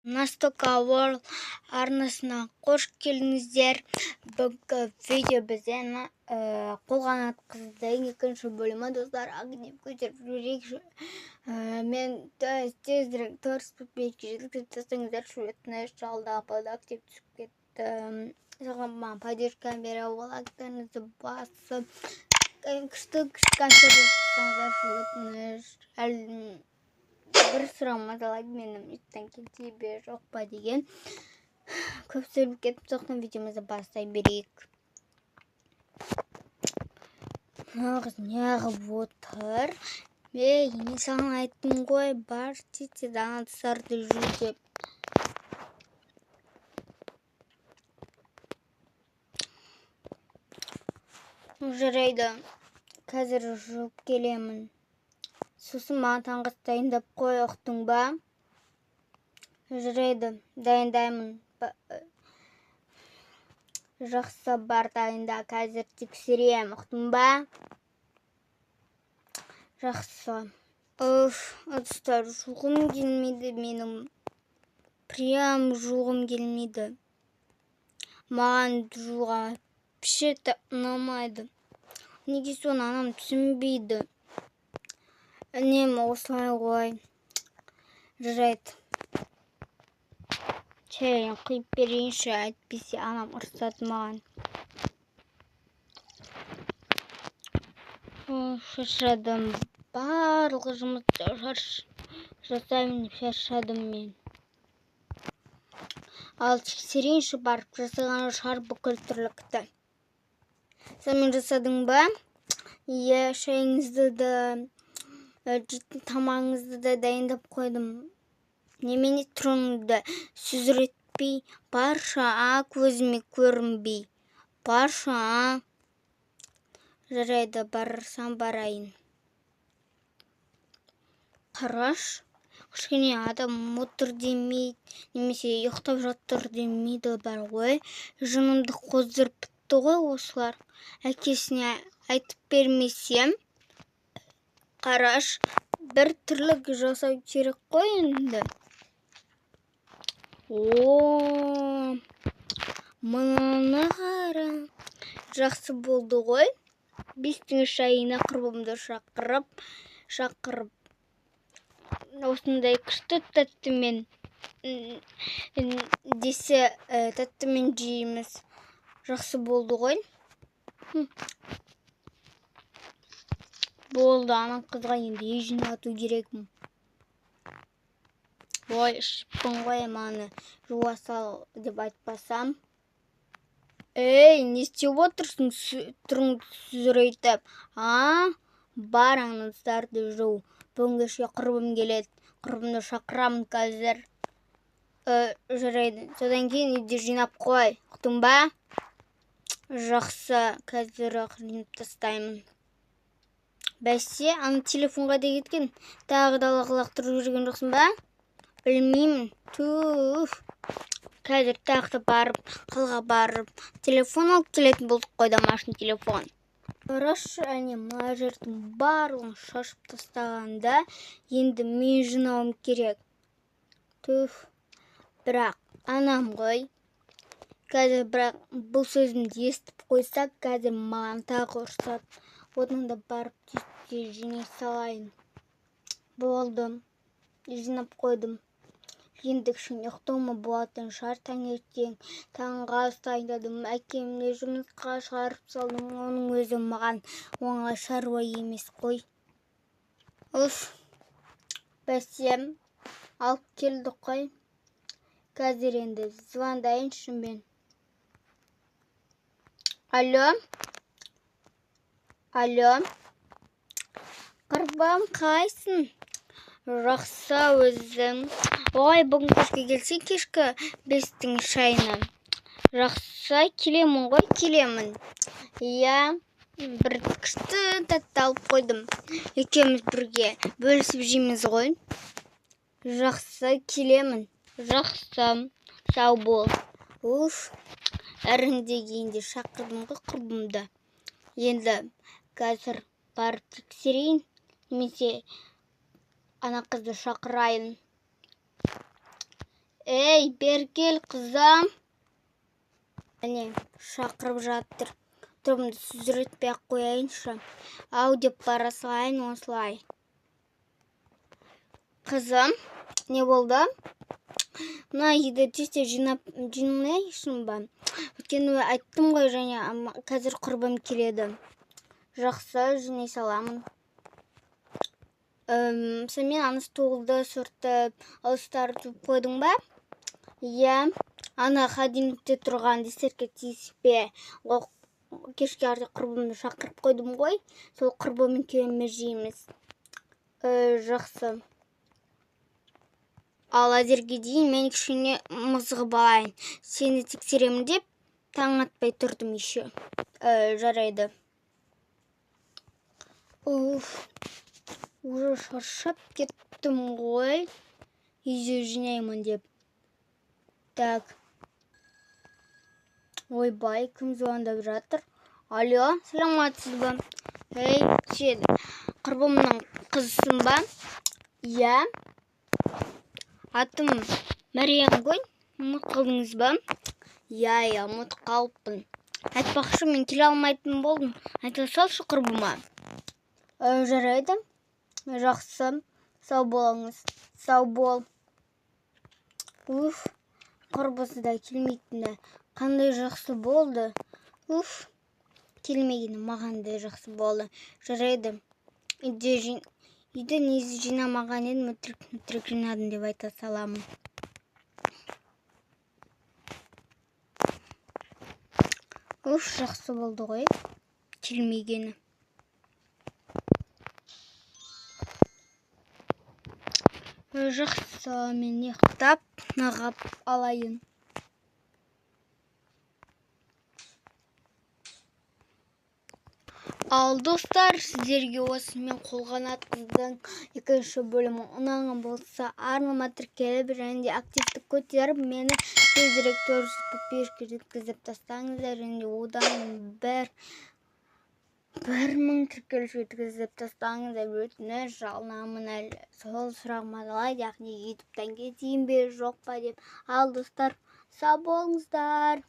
Настока World арнасына қош келдіңіздер. Бүгінгі видео бізде қолғанат қыздың екінші бөлімі, достар. Актив көтеріп жіберейікші. Мен тезірек 4 бетке жеткізіп тастаңыздаршы, өтініш. Жалдап актив түсіп кетті. Соған маған поддержка бере, лайктарыңызды басып, күшті күшті концерт жасасаңыздаршы, өтініш. Әлі бір сұрақ мазалайды мені, еттен кете бе, жоқ па деген. Көп сөйлеп кеттім, сондықтан видеомызды бастай берейік. Мына қыз неғып отыр? Ей, мен саған айттым ғой, бар, тез тез ыдыстарды жу деп. Жарайды, қазір жуып келемін. Сосын маған таңғы ас дайындап қой, ұқтың ба? Жарайды, дайындаймын. Жақсы, бар, дайында, қазір тексерем, ұқтың ба? Жақсы. Уф, ыдыстар жуғым келмейді менің. Прям жуғым келмейді. Маған жууға вообще ұнамайды. Неге соны анам түсінбейді? Үнемі осылай ғой. Жарайды. Шайын құйып берейінші, әйтпесе анам ұрсады маған. Шаршадым. Барлық жұмысты жасаймын деп шаршадым мен. Ал тексерейінші барып, жасаған шығар бүкіл тірлікті. Сонымен, жасадың ба? Иә, шайыңызды да, жейтін тамағыңызды да дайындап қойдым. Немене түріңді сүзіретпей, баршы, а, көзіме көрінбей. Баршы, а. Жарайды, барсам барайын. Қараш, кішкене адам отыр демейді, немесе ұйықтап жатыр демейді бар ғой. Жынымды қоздырып бітті ғой осылар. Әкесіне айтып бермесем, қараш, бір тірлік жасау керек қой енді. О, мынаны қара. Жақсы болды ғой. Бестің шайына құрбымды шақырып, осындай күшті тәттімен десе, тәттімен жейміз. Жақсы болды ғой. Болды, ана қызға енді үй жинату керекпін. Ой, ішіппін ғой, маны жуа сал деп айтпасам. Ей, не істеп отырсың, түріңді сүзірейтіп? А? Бар, ыдыстарды жу. Бүгін кешке құрбым келеді. Құрбымды шақырамын қазір. Жарайды. Содан кейін үйді жинап қой. Ұқтың ба? Жақсы, қазір-ақ жинап тастаймын. Бәсе, ана телефон қайда кеткен? Тағы далаға лақтырып жіберген жоқсың ба? Білмеймін. Туф. Қазір тағы да барып, қалаға барып, телефон алып келетін болдық қой, домашний телефон. Қарашы, әне, мына жердің барлығын шашып тастағанда, енді мен жинауым керек. Туф. Бірақ анам ғой. Қазір бірақ бұл сөзімді естіп қойса, қазір маған тағы ұрсады. Одан да барып тез жинай салайын. Болды. Жинап қойдым. Енді кішкене ұйықтауыма болатын шығар таңертең. Таңғы ас дайындадым. Әкемді жұмысқа шығарып салдым. Оның өзі маған оңай шаруа емес қой. Уф. Бәсе, алып келдік қой. Қазір енді звондайыншы мен. Алло? Алло? Құрбым, қалайсың? Жақсы, өзің. Ой, бүгін кешке келсең, кешкі 5-тің шайына. Жақсы, келемін ғой, келемін. Иә, бір күшті тәтті алып қойдым. Екеуміз бірге бөлісіп жейміз ғой. Жақсы, келемін. Жақсы, сау бол. Уф, іріңдегенде шақырдым ғой құрбымды. Енді қазір барып тексерейін, немесе ана қызды шақырайын. Ей, бері кел, қызым. Әне, шақырып жатыр. Тұрымды сүзіретпей ақ қояйыншы. Ау деп бара салайын осылай. Қызым, не болды? Мына үйді тез-тез жинайсың ба? Өйткені айттым ғой, және қазір құрбым келеді. Жақсы, жинай саламын. Сен ана столды сүртіп, ыдыстарды жуып қойдың ба? Иә, ана холодильникте тұрған десертке тиіспе. Ол кешке қарай құрбымды шақырып қойдым ғой. Сол құрбым екеуміз жейміз. Жақсы. Ал әзірге дейін мен кішкене мызғып алайын. Сені тексеремін деп таң атпай тұрдым еще. Жарайды. Уф, уже шаршап кеттім ғой. Үйде жинаймын деп. Так. Ойбай, кім звондап жатыр? Алло, саламатсыз ба? Ей, сен құрбымның қызысың ба? Иә. Атым Мәриям ғой. Ұмыт қалдыңыз ба? Иә, иә, ұмытып қалыппын. Айтпақшы, мен келе алмайтын болдым. Айта салшы құрбыма. Жарайды. Жақсы. Сау болыңыз. Сау бол. Уф, құрбысы да келмейтіні қандай жақсы болды. Уф, келмегені маған да жақсы болды. Жарайды. Үйде негізі жинамаған едім, өтірік жинадым деп айта саламын. Уф, жақсы болды ғой келмегені. Жақсы, мен ұйықтап нығып алайын. Ал достар, сіздерге осымен қолғанат қыздың екінші бөлімі ұнаған болса, арнама тіркеліп және де активті көтеріп, мені тезірек 400 подписчикке жеткізіп тастаңыздар және де одан бір мың тіркелуші жеткізіп тастаңыздар. Өтініш, жалынамын әлі. Сол сұрақ мазалайды, яғни ютубтан кетейін бе, жоқ па деп. Ал достар, сау болыңыздар.